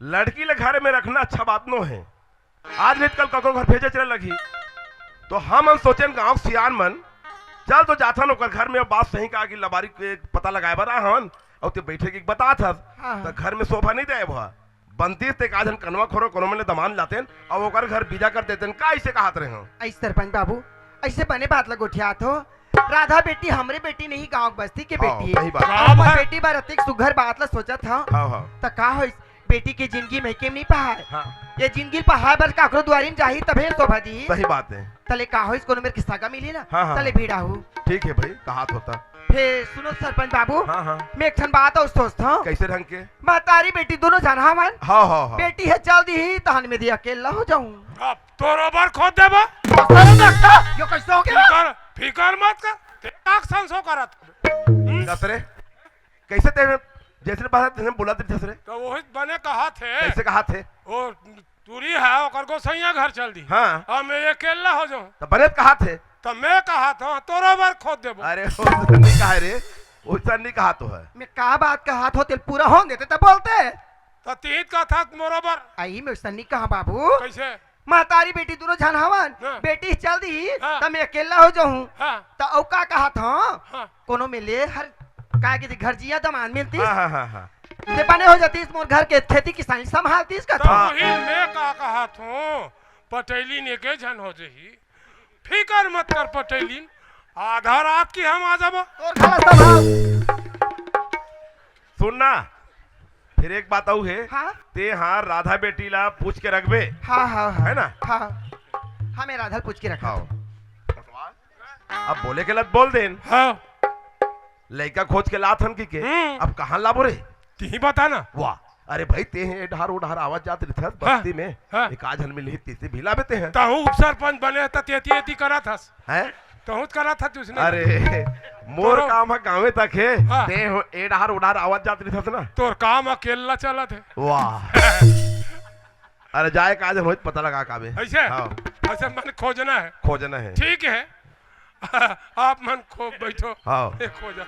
लड़की ल घर में रखना अच्छा बात नो हे। आज नइ त कल ककरो घर भेजे चले लगही। तो हमन सोचेन गांव के सियान मन, चल तो जाथन ओकर घर में, बात सही का कि लबारी के पता लगाय बर आहन, अउ ते बइठे के बताथस, हाँ, हाँ। त घर में शोभा नइ देय भा। बनतीस ते का झन कनवा खोरो कोनो में ले दमान लातेन, अउ ओकर घर बिदा कर देतेन, का अइसे कहत रहे हंव? अइसे सरपंच बाबू, अइसे बने बात ल गोठियात हो। राधा बेटी हमरे बेटी नहीं, गांव बस्ती के हाँ, बेटी हे। सही बात। अउ हमर बेटी बर अतेक सुघर बात ल सोचत हंव। हाँ, हाँ। त का होइस, बेटी के जिनगी में केम नइ पहाय। हाँ। ये जिनगी ल पहाय बर काकरो दुवारी म जाही तभे शोभा दिही। सही बात हे। तले का होइस, कोनो मेर के सगा मिलही ना, हाँ, हाँ। तले भिड़ाहू। ठीक हे भाई, कहात होता। फेर सुनो सरपंच बाबू, हाँ, हाँ। मैं एक ठन बात अउ सोचत हंव। कइसे ढंग के? महतारी बेटी दूनों झन हवन। हाँ, हाँ, हाँ। बेटी ह चल दिही, तहन मैं दे अकेल्ला हो जाहूं। अब तोरो बर खोद देबो। सरपंच, यो कइसे हो गे? फिकर, फिकर मत कर, ते का संसो करत। हम्म? कस रे? कइसे ते जइसे बात तइसे बोलत रहिथस रे? त ओही बने कहत हे। कइसे कहत हे? ओ टूरी हे, ओकर गोसइया घर चल दी। हाँ। अब मैं अकेला हो जाऊं। त बने त कहाथे। त मैं कहाथों, तोरो बर खोद देबो। अरे, ओइसन नइ कहे रे, ओइसन नइ कहाथों। मैं का बात कहाथों, तेला पूरा होन देते त बोलते। त तीत कहाथस मोरो बर। अई, मैं ओइसन नइ कहा बाबू। कइसे? महतारी बेटी दूनों झन हवन, हाँ। बेटी चल दी, हाँ। त मैं अकेला हो जाहूं। हाँ। त अउ का कहाथों? हाँ। कोनो मिले हर, का कहिथे, घर जिया दमांद मिलतिस। हाँ, हाँ, हाँ, हाँ। ते बने हो जातिस, मोर घर के खेती किसानी संभालतिस कथों। त उही मैं का कहाथों, पटेलिन एके झन हो जाही। फिकर मत कर पटेलिन, आधा रात के हम आ जाबो। तोर घला संभाल। सुन ना, फिर एक बात अउ हे। हाँ? ते हा राधा बेटी ला पूछ के रखबे। हाँ, हाँ, हाँ। हे ना? हाँ। हाँ, मैं राधा ला पूछ के रखथों। हाँ। अब बोले के लत बोल देन। हाँ। लइका खोज के लात हन कहिके। हम्म। अब कहाँ लाबो रे? तिही बता ना। वाह, अरे भाई, ते हे ए डहर ओ डहर आवत जात रहिथस हाँ, बस्ती में, हाँ। एकाध झन मिलही तिसे भी लाबे ते हे। तहूँ उपसरपंच बने त तेती एती करत हस। हैं? तहूँ त करत हस तुसने। अरे, मोर तोरो काम ह गाँवे तक हे। हाँ। ते हो ए डहर ओ डहर आवत जात रहिथस ना। तोर काम अकेला चलत हे। वाह। अरे जाए का आज रोज पता लगा का बे। अइसे? हाँ। अइसे मन खोजना हे। खोजना हे। ठीक हे। आप मन खोज बइठो। हाँ। ए, खोजा।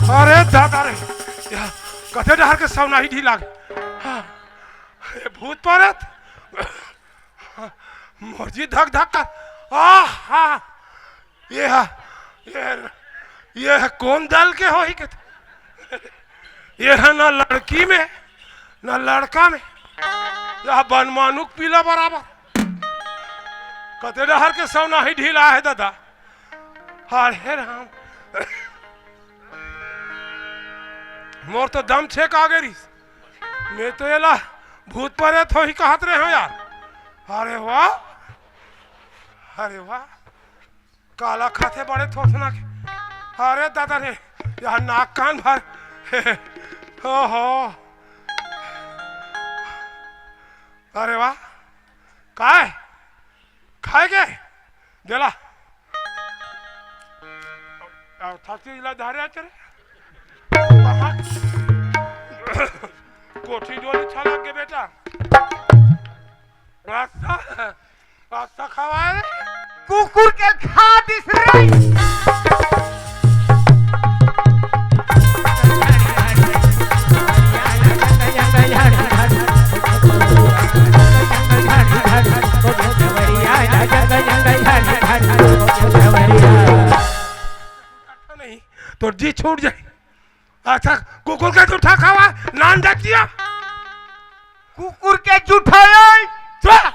अरे दादा रे, या कते डहर के सवनाही ढीला गे। हाँ, ए भूत प्रेत। मोर जी धक धक कर। आहा! ये हा, ये, ये हा कोन दल के होही के? ये हा ना लड़की में, ना लड़का में। या बनमानुक पीला बराबर। कते डहर के सवनाही ढीला हे दादा। अरे राम। मोर तो दम छेक आ गे रिहिस। मैं तो एला भूत प्रेत होही कहत रहे हंव यार। अरे वाह, अरे वाह, काला खाथे बड़े थोथना के। अरे दादा रे, यार नाक कान भर। ओहो, अरे वाह, काय खाए के देला। अउ थाती ला धारे आचे रे। कहाँ? कोठी डोली छलक गे बेटा। अच्छा, अच्छा खवाए रे। कुकुर के खा दिस रे। नहीं, तोर जी छूट जाही। अच्छा, कुकुर के जूठा खावा, नान जातिया। कुकुर के जूठा ए। चुप।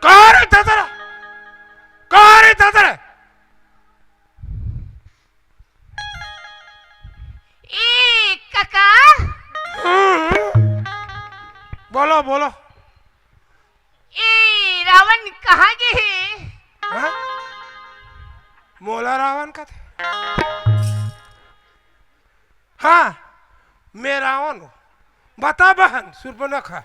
का रे दादा रे? का रे दादा रे? ए काका। हम्म। बोलो, बोलो। ए रावण कहाँ गे हे? हाँ? मोला रावण कथे। हाँ, मैं रावण हूँ। बता बहन, सुर्पनखा।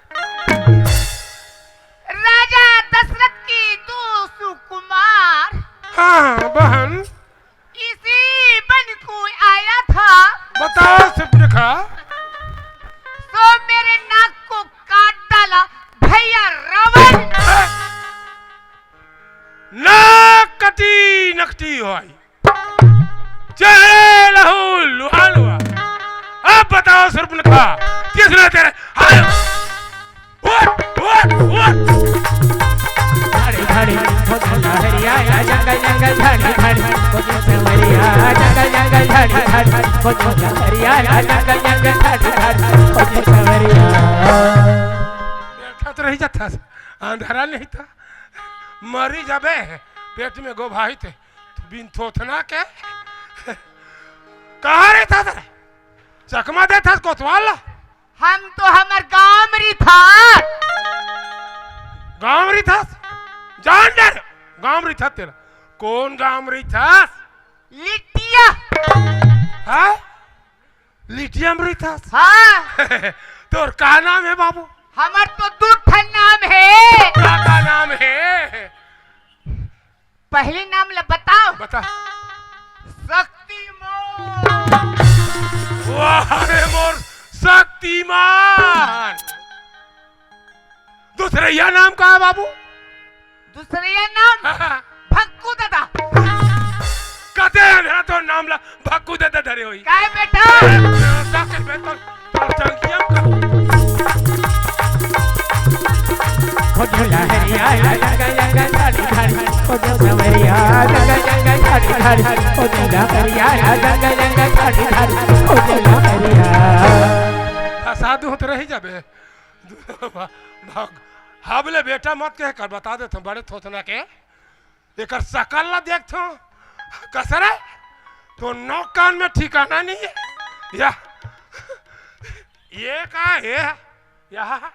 राजा दशरथ के दो सुकुमार। हाँ, बहन। इसी बन को आया था। बताओ सुर्पनखा। सो मेरे नाक को काट डाला भैया रावण। नाक कटी नकटी होई। चेहरे लहू लुहा लुहा। अब बताओ सुर्पनखा, किसने तेरे हाय, उठ, उठ, उठ। देखत रही जाता, अंधारा नहीं था, मरी जाबे, पेट में गो भाई थे, बिन थोथना के। कहाँ रहिथस रे? चकमा देथस कोतवाल ला। हम तो हमर गांव में रहिथन। गांव में रहिथस? जान डर। गांव में रहिथस तेला। कौन गांव में रहिथस? लिटिया। हाँ? लिटिया में रहिथस? हाँ। तोर का नाम हे बाबू? हमर तो दू ठन नाम हे। का, का नाम हे? पहली नाम ला बताओ। बता। शक्तिमान। वाह रे मोर शक्तिमान। दूसरइया नाम का हे बाबू? दूसरइया नाम? हाँ, हाँ। भक्कू दादा। कते अंधरा तोर नाम ला भक्कू दादा धरे होही। काय बेटा? ए, का करबे तोर, तोर टंगिया में का? खोजो लहरिया, लंग, लंग, धारी, धारी। खोजो लहरिया, लंग, लंग, धारी, धारी। खोजो लहरिया, लंग, लंग, धारी, धारी। खोजो लहरिया। हाँ, साधु हो तो रही जाबे। भाग, हब ले बेटा मत कहे कर, बता देथंव बड़े थोथना के। एकर सकल ला देखथंव। कस रे? तोर नौ कान में ठिकाना नहीं हे। या, ये का हे? यहाँ?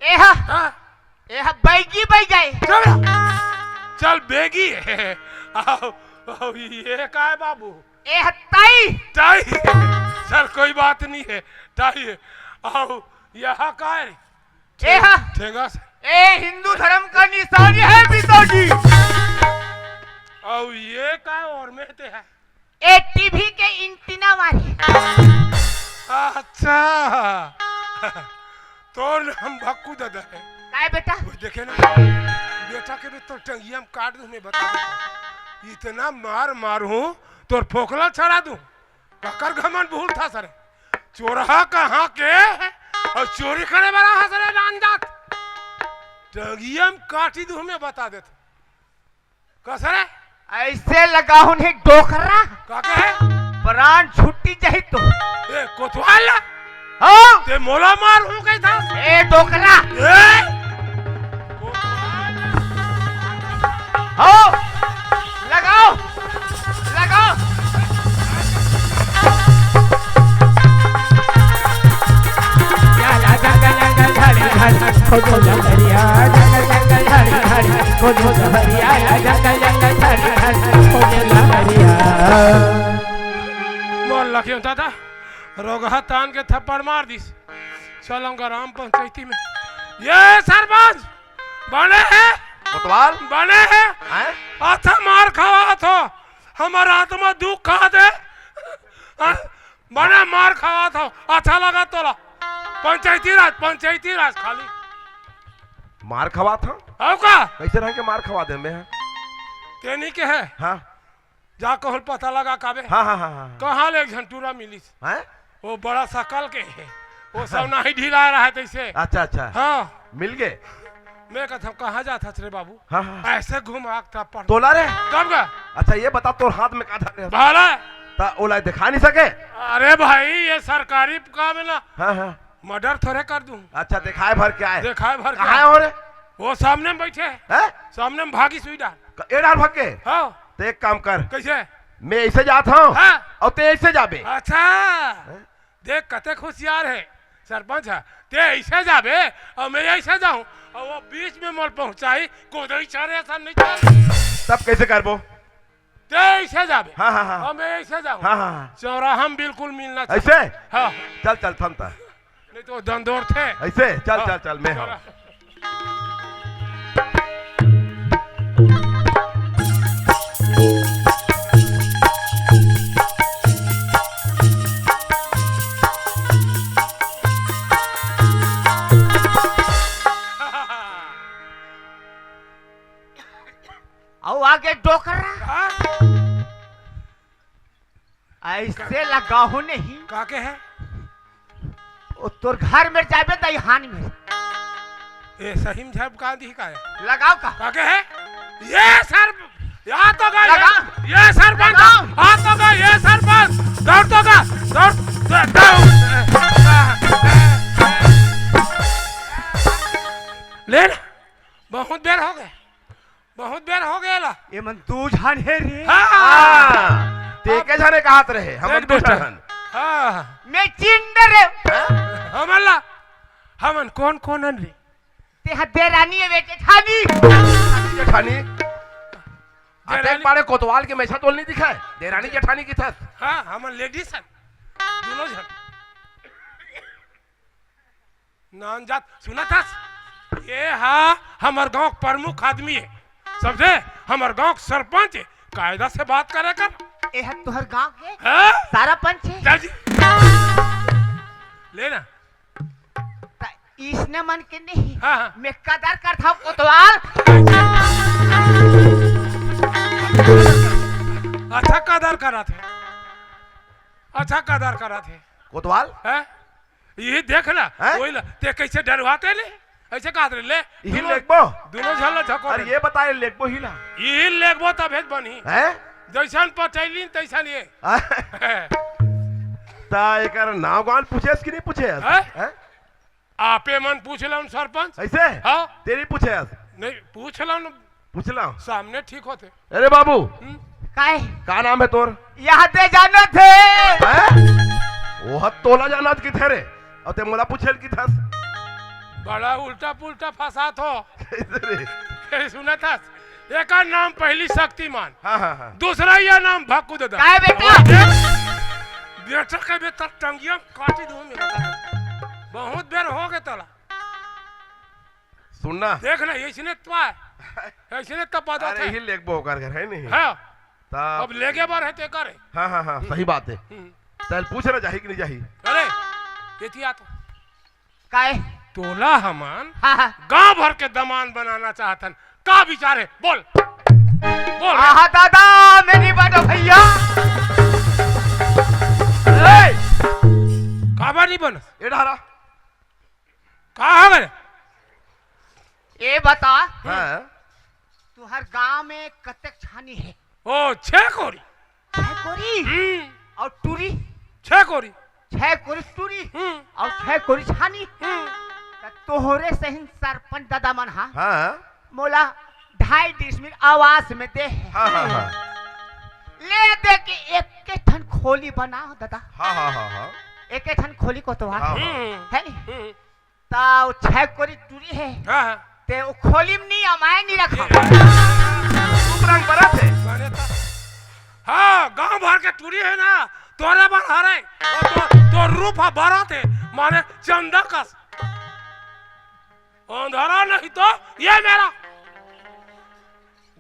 एहा, हाँ। एहा बैगी बैगा हे। चल, चल बेगी हे। आओ, आओ, ये का हे बाबू? एहा ताई। ताई। चल, कोई बात नहीं हे। ताई हे। आओ, यहाँ का हे रे? ए हा। ठेंगा से। ए हिंदू धर्म का निशानी हे पिताजी। अउ ये का ओर में ते हे? ए टीवी के एंटीना वाली। अच्छा। तोर नाम भक्कू दादा हे। काय बेटा? वो देखे ना, बेटा के भी तो टंगिया में काट दूं मैं, बता दे। इतना मार मारूं, तोर फोकला छड़ा दूं। काकर घमंड भूल था सरे? चोरहा कहाँ के अउ चोरी करे वाला हा सरे रामजात? टंगिया में काटी दूं मैं, बता देत। का सरे? ऐसे लगाहूं नहीं डोकरा। का कहे? प्राण छुट्टी जाही तो। ए, कोतवाल ला? हाँ। ते मोला मारहूं कही था? ए डोकरा। ए? हो, लगाओ, लगाओ। मोर लखियो दादा, रोगहा तान के थप्पड़ मार दिस। चल, हम ग्राम पंचायती में। ये सरपंच, बने हे? कोतवाल? बने हे? हैं? अच्छा मार खवात हो, हमर आत्मा दुख खा दे। हैं? बने मार खवात हो, अच्छा लगा तोला? पंचायती राज, पंचायती राज खाली। मार खवात हो? अउ का? कैसे रह के मार खवा दे मैं? तेनी के हे? हाँ। जा कहूं पता लगा काबे। हाँ, हाँ, हाँ, हाँ। कहाँ ले एक झन टूरा मिलिस? हैं? वो बड़ा सकल के हे। वो सब नहीं ढिला रहा है तैसे। अच्छा, अच्छा। हाँ। मिल गए? मैं कहता हूँ, कहाँ जात हस रे बाबू? हाँ, हाँ। ऐसे घुमा के थप्पड़। तोला रे? कब गा? अच्छा, ये बता, तोर हाथ में का धरे हस? भाला। ता ओला दिखा नहीं सके? अरे भाई, ये सरकारी काम है ना। हाँ, हाँ। मर्डर थोड़े कर दूं। अच्छा, दिखाए भर के आए। दिखाए भर के कहाँ आए। हो रे? वो सामने में बैठे हैं। हैं? सामने में भागी सुई डाल। क-, ए डाल भाग के? हाँ। तो एक काम कर। कैसे? मैं ऐसे जात हूँ हाँ। और ते ऐसे जाबे। अच्छा। हैं? देख, कते होशियार है सरपंच है। ते ऐसे जाबे और मैं ऐसे जाऊँ और वो बीच में मोल पहुँचाई, कोदई चारे ऐसा नहीं चल। तब कैसे करबो? ते ऐसे जाबे। हाँ, हाँ, हाँ। और मैं ऐसे जाऊँ। हाँ, हाँ, हाँ। चौराहा में बिल्कुल मिलना चाहिए। ऐसे? हाँ। चल, चल, थम ता। नहीं तो दंदोर थे। ऐसे? चल, हाँ। चल, चल, मैं हूँ। चौराहा। अउ आगे डोकरा। हाँ? ऐसे लगाहूं नहीं। का के है? ओ तोर घर में जाबे दईहान में। ए, सही में झाप का दिही का है? लगाओ का? का के है? ये सर, यहाँ तो गए। लगा। ये सर बंद। लगाओ। हाथ तो गए, ये सर बंद। दौड़ तो गए, दौड़, दौड़, दौड़। ले ना, बहुत बेर हो गए। बहुत बेर हो गया ला। ये मन दू झन हे रे। हाँ। हाँ। ते के झने कहत रहे, हमन एक दू झन बेटा। हन। हाँ। मैं चिंदर। हाँ? हमन ला, हमन कोन कोन हन रे? ते ह देरानी हे बेटे, जेठानी। जेठानी। अतेक देरानी। बड़े कोतवाल के मेछा तोल नहीं दिखाए, देरानी जेठानी किथस। हाँ, हमन ladies हन, दूनों झन। नान जात सुनत हस? ये हा हमर गांव के प्रमुख आदमी हे, समझे? हमर गांव के सरपंच हे, कायदा से बात करे कर। ये हा तुहर गांव के हाँ? सरपंच हे? जा जी। ले ना। त इसने मन के नहीं, हाँ, हाँ। मैं कदर करथव कोतवाल। अच्छा कदर करत हे, अच्छा कदर करत हे। कोतवाल? हैं? ये देख ना, हैं? वही ला, ते कैसे डरवाते ले? ऐसे कहत रहे, ले, इही दूनों, लेगबो? दूनों झन ला झकोर अरे दे। ये बताए, लेगबो ही ला? इही लेगबो तभे बनही। हैं? जैसन पटैलिन तैसन ये। ता एकर नाव गान पूछेस कि नहीं पूछेस? हैं? हैं? आपे मन पूछ लो सरपंच। ऐसे? हाँ। तेरी पूछेस? नहीं, पूछ लो न। पूछ ला। सामने ठीक होते। अरे बाबू। हम्म? काय? का नाम हे तोर? ये हा ते जानत हे। हैं? वो हा तोला जानत किथे रे? अउ ते मोला पूछेल किथस? बड़ा उल्टा पुल्टा फंसात हो। कैसे रे? ये सुनत हस? एकर नाम पहली शक्तिमान। हाँ, हाँ, हाँ। दूसरा ये नाम भक्कू दादा। काय बेटा? बेटा के बेटा टंगिया काटी दूं मेरा। बहुत बेर हो गए तोला। सुन ना। देख ना, ऐसने तो आए। ऐसने तो पता अरे, था। ही लेगबो ओकर घर हे नहीं? हाँ। ता अब लेगे बर हे ते करे। हाँ, हाँ, हाँ, सही बात हे। हम्म। तैल पूछ ना जाही कि नहीं जाही? अरे, ये थी आ तो। काय? तोला हमन हाँ, हाँ। गांव भर के दमान बनाना चाहत हन। का विचार हे? बोल। बोल। आहा दादा, मेरी बात भैया। ए! काबर नहीं बनस? ए डहरा। का हो गए? ये बता, हाँ। तुहर गांव में कतेक छानी हे? ओ, छह कोरी। छह कोरी? हम्म। अउ टूरी? छह कोरी। छह कोरी टूरी? हम्म। अउ छह कोरी छानी? हम्म। त तोहरे सहिन सरपंच दादा मन हा। हाँ। मोला ढाई डिसमिल आवास में दे हे। हाँ, हाँ, हाँ। ले दे के एक के ठन खोली बनाओ दादा। हाँ, हाँ, हाँ, हाँ। एक के ठन खोली कोतवाल। हाँ, हाँ। हम्म। हे नी? हम्म। ता वो छह कोरी टूरी हे। हाँ, हाँ। ते वो खोली में नहीं अमाए नहीं रखा। ये, ये, ये, रूप रंग बरत हे। माने ता, हाँ, गांव भर के टूरी हे ना, तोरे बर हरे। और तो, तो रूप हा बरत हे, माने चंदा कस। अंधारा नहीं तो ये मेरा।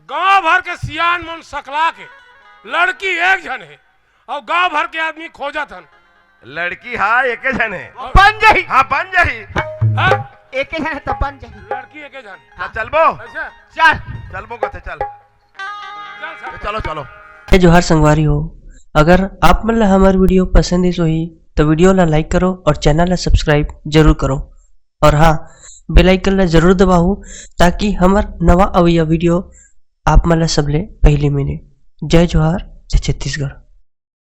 गांव भर के सियान मन सकला के लड़की एक झन हे, अउ गांव भर के आदमी खोजत हन। लड़की हा एके झन हे। बन जाही। हाँ, बन जाही। हाँ? एके झन हे त बन जाही। लड़की एके झन। हाँ। त चलबो? ऐसे? चल। चलबो कथे, चल। चल, चल। त चलो, चलो। जय जोहार संगवारी हो, अगर आप मन ला हमर video पसंद आइस होही, त video ला like करो और channel ला subscribe जरूर करो। और हाँ, bell icon ला जरूर दबाहू, ताकि हमर नवा अवइया video आप मन ला सबले पहिली मिले। जय जोहार, जय छत्तीसगढ़।